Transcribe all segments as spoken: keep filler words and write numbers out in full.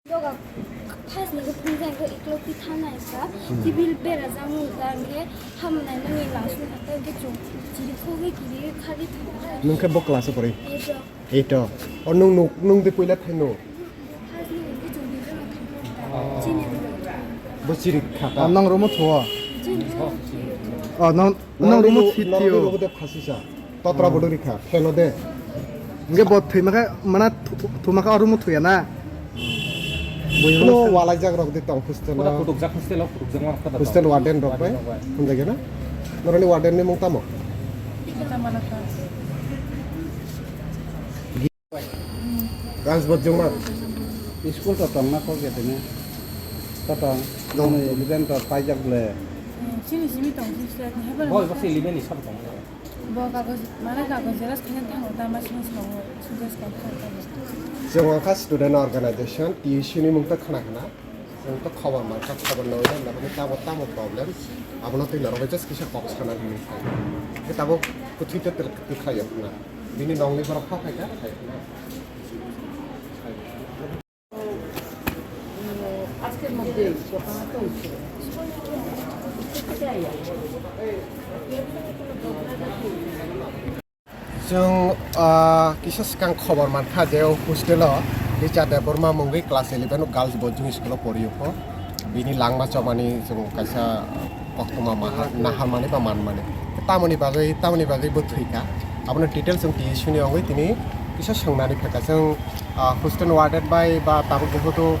Doga first ni phung jang ko iklo pi thana isa, tibil bera jang u jang ke ham nai nang lang su hata ke chung chiri ko ke kiri khali thana. Nung khe bo class o pori? Eight o. Eight o. O nung nung nung de puila thaino? First ni ke chung di jang thang ta. Chini. Bo chiri kha ta. Nang romo thuo. Chini. O nang Nang rumo thwi thwi o. Rumo de phasisa. Totra bodo rikha, pheno de. Hingke bo thwi maka, mana thu-, thu maka o rumo thwiya na? No, walai jak rok de tong hostel o. Kutuk jak hostel o, kutuk jak ma rok ta. Hostel warden rok bai. Warden rok bai. Hwnjak ya na? Noroni warden ni mung tamo? Raj Bojjongma. School to tongna kok ya tini. Tato, nong eleven to paijak ble. Chini simi tong sini sila ni hebar. Bo, bo si eleven ni sab tong. Bo kagoj, mana kagoj jelas kene thango ta ma sini sabo suggest kan kan. Chwng wngkha student organization, T U C ni mung ta khna khna. Chwng to khobor mankha, khobor nangwi nang nangwi tamo tamo problem. Abono twi norok just kisa kok sana hwnwi sai. Khe tabuk kwthwi to twrwk kwthwi khlai ya khna. Bini nongni borok kha phaikha, phaikha. Chwng, ah, kisa swkang khobor mankha je o hostel o Richard Debbarma mungwi class eleven o girls boarding school o pori o pho. Bini langma chomani chwng kaisa koktwma maha-, naharmani ba manmani. Tamoni bagwi, tamoni bagwi bo thwikha. Abono details chwng T S U ni wngwi tini kisa swngnani phaikha. Chwng, ah, hostel warden bai ba tabuk buhutu,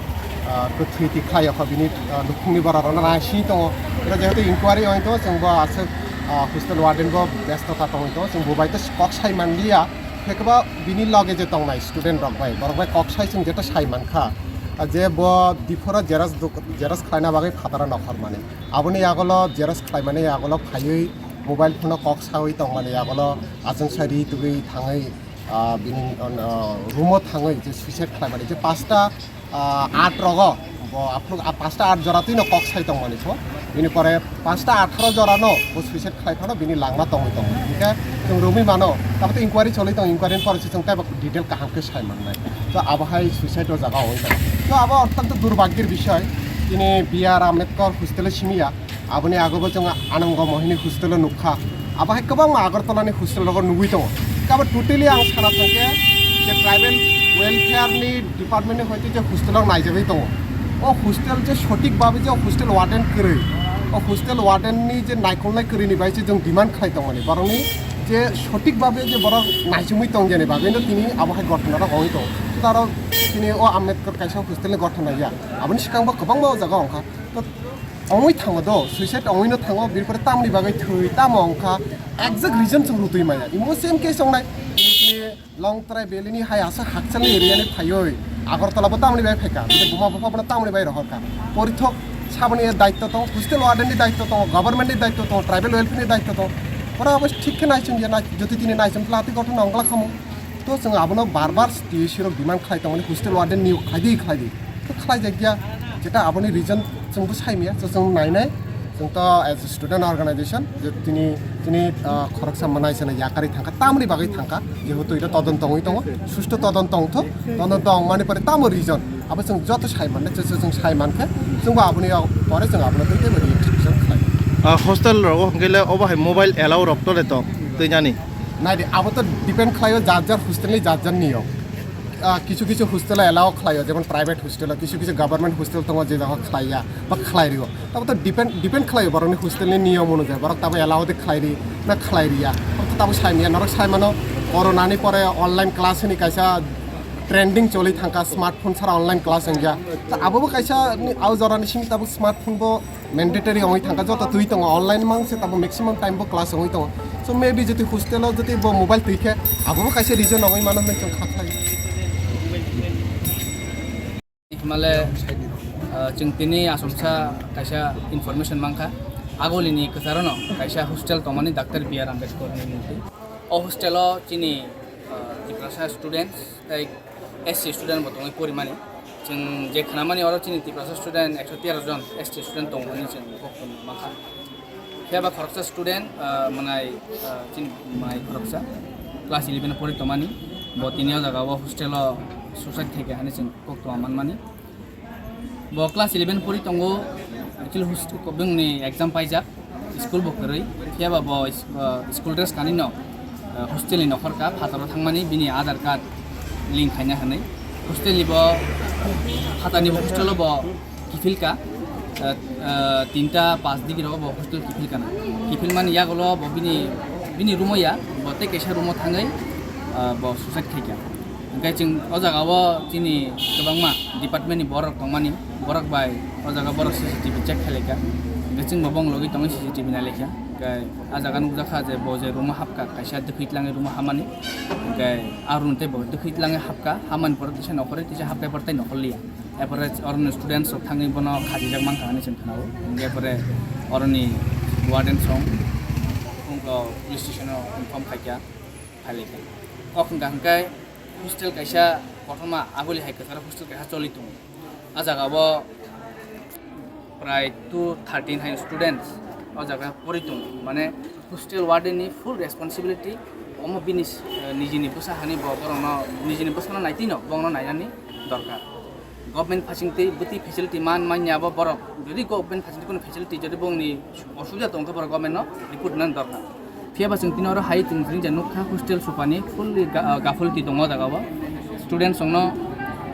ah, kwthwi ti khlai yakho bini, ah, nukhungni borok rok no naising tongo. Oro jehetu inquiry wngwi tongo, chwng bo aswk, ah, hostel warden bo besto ta tongwi tongo. Chwng bo bai to kok sai manliya. Hwnkhe ba bini loge je tongnai student rok bai, borok bai kok sai chwng jeto sai mankha, ah, je bo diphoro xerox duk-, xerox khlaina bagwi phataro nokhormani. Aboni yagulo xerox khlaimani yagulo phaiwi mobile phone o kok sawi tongmani yagulo achomsa ri tugwi thangwi, ah, bini, ah, room o thangwi je suicide khlaimani je pasta, ah, aat rogo, bo aphuru, ah, pasta aat jora twino kok sai tongmani pho. Bini pore pasta atharo jora no bo suicide khlai phano bini langma tongwi tongo. Hingkhe chwng romwi mano, tabuk inquiry choli tongo, inquiry ni pore se chwng teibo detail kaham khe sai mannai. To abo hai suicide o jaga wngwi tongo. To abo ottonto durbhagyor bishoy, tini B R Ambedkar hostel o simi ya. Aboni agobo chwng Anango Mohini hostel o nukha. Abo hai kwbangma Agartala ni hostel rogo nugwi tongo. Abo totally ang sana thangkhe je tribal welfare ni department ni hoite je hostel rok naijagwi tongo. O hostel je sothik babe je hostel warden kwrwi, o hostel warden ni je naikolnai kwrwi ni bai se chwng demand khlai tongmani. Borokni je sothik babe je borok naichomwi tongjani bagwi no tini abo hai gothona rok wngwi tongo. Tei aro tini o Ambedkar kaisa hostel ni gothona ya. Aboni swkang bo kwbangma o jaga wngkha. To ongwi thango do, suicide ongwi no thango, bini pore tamoni bagwi thwi, tamo wngkha, exact reason chwng rutwi maya. Imo same case wngnai, Longtrai Valley ni hai aswk hakchalni area ni phaiwi, Agartala bo tamoni bai phaikha, bini buma bupha bono tamoni bai rohorkha. Porithok saboni daitto tongo, hostel warden ni daitto tongo, government ni daitto tongo, tribal welfare ni daitto tongo. Oro abo thik khe naichomya, nai-, jodi tini naichomkha, tei gothona ongla khamu. To chwng abono bar bar T S C rok demand khlai tongmani, hostel warden niyok khlai di, khlai di. To khlai jak ya, jeta aboni reason chwng bo sai maya, so chwng nai nai. Chwng to as a student organization, je tini, tini, ah, khoroksa manai sana yakarwi thangkha, tamoni bagwi thangkha, jehetu ita todonto wngwi tongo, susto todonto wngthok, todonto wngmani pore tamo reason, abo chwng joto sai mannai, chwng, chwng sai mankhe, chwng bo aboni pore chwng abono twi teibo reaction khlai. Ah, hostel rogo hwnkhe le obo hai mobile allow rok to le tong, twi nani? Nai di, abo to depend khlaio jar jar hostel ni jar jar niyom. Ah, kisu kisu hostel o allow khlaio, jemon private hostel o, kisu kisu government hostel tongo, je jaga khlaiya ba khlai rio. Tabo to depend, depend khlaio borokni hostel ni niyom onujai, borok tabo allow de khlai ri na khlai riya. Tabo to tabo sai manya, norok sai mano, corona ni pore online class ni kaisa trending choli thangkha, smartphone sara online class wngya. Ta abo bo kaisa ni, au jora ni simi tabo smartphone bo mandatory wngwi thangkha, joto twi tongo, online mang se tabo maximum time bo class wngwi tongo. So maybe jodi hostel o jodi bo mobile twi khe, abo bo kaisa reason wngwi mano hinwi chwng kha khlai. Himale, ah, chwng tini asomsa kaisa information mankha. Agolini kwcharo no kaisa hostel tongmani Doctor B R Ambedkar ni murti. O hostel o chini, ah, Tiprasa students tei S C student bo tongwi porimani. Chwng je khnamani oro chini Tiprasa student ekso tero jon S C student tongmani chwng kok tong mankha. Phiya ba khoroksa student, ah, mwnai, ah, chini mwnai khoroksa class eleven pori tongmani, bo tini o jaga o hostel o suicide khaikha hinwi chwng kok tongma manmani. Bo class eleven pori tongo, actually hostel bini exam paijak, school bo kwrwi, phiya ba bo is-, ah, school dress kanwi no, ah, hostel ni nokhor ka phataro thangmani bini Aadhaar card link khaina hinwi. Hostel ni bo phatani bo hostel o bo kiphil ka, ah, ah, tinta pas digi rogo bo hostel kiphil kana. Kiphil mani yagulo bo bini, bini room o ya, bo tei kaisa room o thangwi, ah, bo suicide khaikha. Hwnkhe chwng o jaga o chini kwbangma department ni borok tongmani, borok bai o jaga borok C C T V check khlaikha. Hwnkhe chwng bo bong logwi tongwi C C T V nailaikha. Hwnkhe a jaga nukjakha je bo je room o hapkha, kaisa dwkhwi tlangwi room o hamani. Hwnkhe aroni tei bo dwkhwi tlangwi hapkha, hamani pore tisa nokhorwi tisa hapkhe pore tei nokhorliya. Epore oroni students rok thangwi bono khajijak mankha hinwi chwng khnao. Hwnkhe epore oroni warden song wngkha police station o inform khaikha, phailaikha. O wngkha hwnkhe hostel kaisa kotorma aguli hai kwcharo hostel kaisa choli tongo. A jaga o prai two thirteen hai students o jaga pori tongo. Mane hostel warden ni full responsibility, omo bini, eh, nijini bwsa hani bo borokno, nijini bwsano naitwi no, borokno nainani dorkar. Government phasing twi bwtwi facility man manya bo borok, jodi government phasing twi kono facility jodi bongni osubida tongkha borok government no report nani dorkar. Phiya ba chwng tini oro hai chwng ringja nukha hostel supani fully ga-, gafulti tongo o jaga o. Students rokno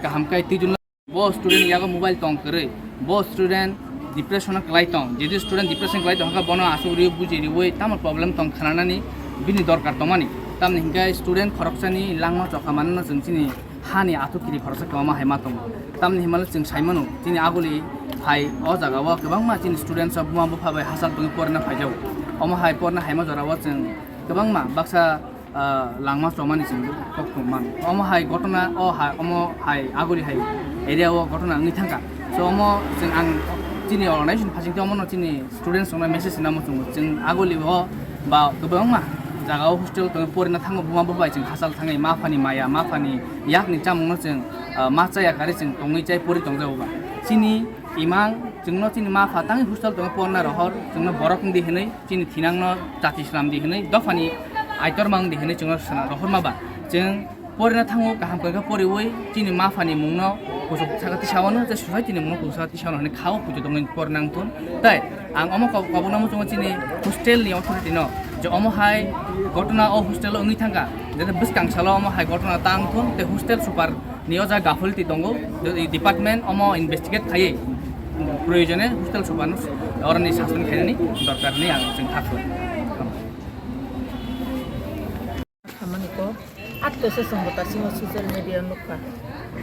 kaham khe twijwlwi bo student yago mobile tong kwrwi, bo student depression o kwlai tong, jodi student depression kwlai tong kha bono asuk riwi buji riwi tamo problem tong khnanani bini dorkar tongmani. Tamni hinkhe student khoroksani langma chokha manano chwng chini hani atuk kiri khoroksa kwbangma hai ma tongo. Tamni hinmale chwng sai mano, chini aguli hai o jaga o kwbangma chini students rok buma bupha bai hachal tongwi porna phaijago. Omo hai porna haima jora o chwng kwbangma baksa, ah, langma chomani chwng kok tong mano. Omo hai gotona o hai, omo hai aguli hai area o gotona wngwi thangkha. So omo chwng ang chini organization phasing tei omono chini students rokno message rwna muchungo. Chwng aguli o ba kwbangma jaga o hostel tongwi porina thango, buma buphai chwng hachal thangwi maphani maya, maphani yakni chamungno chwng, ah, ma chaya karwi chwng tongwi chai pori tongjago ba. Chini imang chwngno chini mapha tangwi hostel tongwi porna rohor, chwngno borok wngdi hinwi, chini thinangno chati swnamdi hinwi, dophani aitor mangdi hinwi chwngno swnam rohorma ba. Chwng porina thango, kaham khe poriwi chini maphani mungno kuchuk saka tisawano, tei society ni mungno kuchuk saka tisawano hinwi khao puitu tongwi porina wngthun. Tei ang omo kok-, kobokno muchungo chini hostel ni authority no, je omo hai gotona o hostel o wngwi thangkha, jate bwskang salo omo hai gotona ta wngthun, tei hostel super ni o jaga gafulti tongo, department omo investigate khaiwi proyojone hostel super no oroni sason khainani dorkar hinwi ang chwng kha khlai. Khamani kok, at kaisa chwng bo dasingo social media nukha.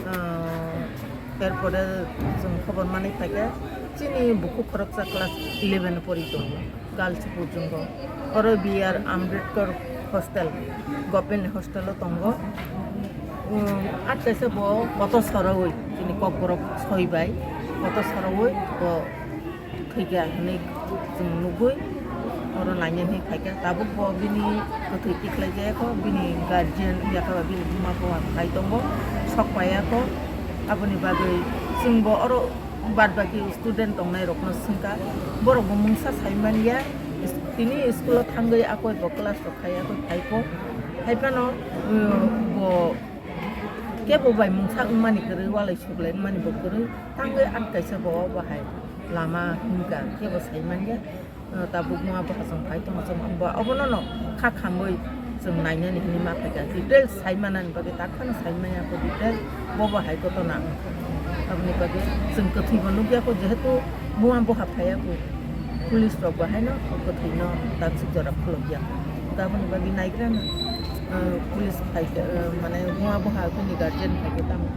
Ah, er pore chwng khobor manwi phaikha, chini bukhuk khoroksa class eleven pori tongo, girls boarding o. Oro B R Ambedkar hostel, government hostel o tongo. Um, at kaisa bo koto sorowi, chini kokborok soi bai, koto sorowi bo thwikha hinwi chwng nugwi oro naina hinwi phaikha. Tabuk bo bini kwthwi tikhlai jaya kho, bini guardian wngya khe ba bini buma buphang phai tongo, sok paiya kho. Aboni bagwi chwng bo oro bad baki student tongnai rokno swngkha, borok bo mungsa sai manya, tini school o thangwi akoi bo class rok khai akoi phai kho. Hai phano, um, bo kebo bai mungsa wngmani kwrwi, walai suglai wngmani bo kwrwi. Tangwi ang kaisa bo, bo hai lama himkha, kebo sai manya. Uh, tabuk buma buphang phai tongo, chwng bo obono no kha khamwi chwng nainani hinwi ma phaikha. Details sai manani bagwi tak phano sai manya kho detail, bo bo hai gotona wngkha. Aboni bagwi chwng kwthwi bo nukya kho, jehetu buma buphang phaiya kho, police rok bo haino kwthwi no tansuk jora khulokya. Aboni bagwi naigra no, uh, police phaikha, uh, mane buma buphang bini guardian phaikha tamo.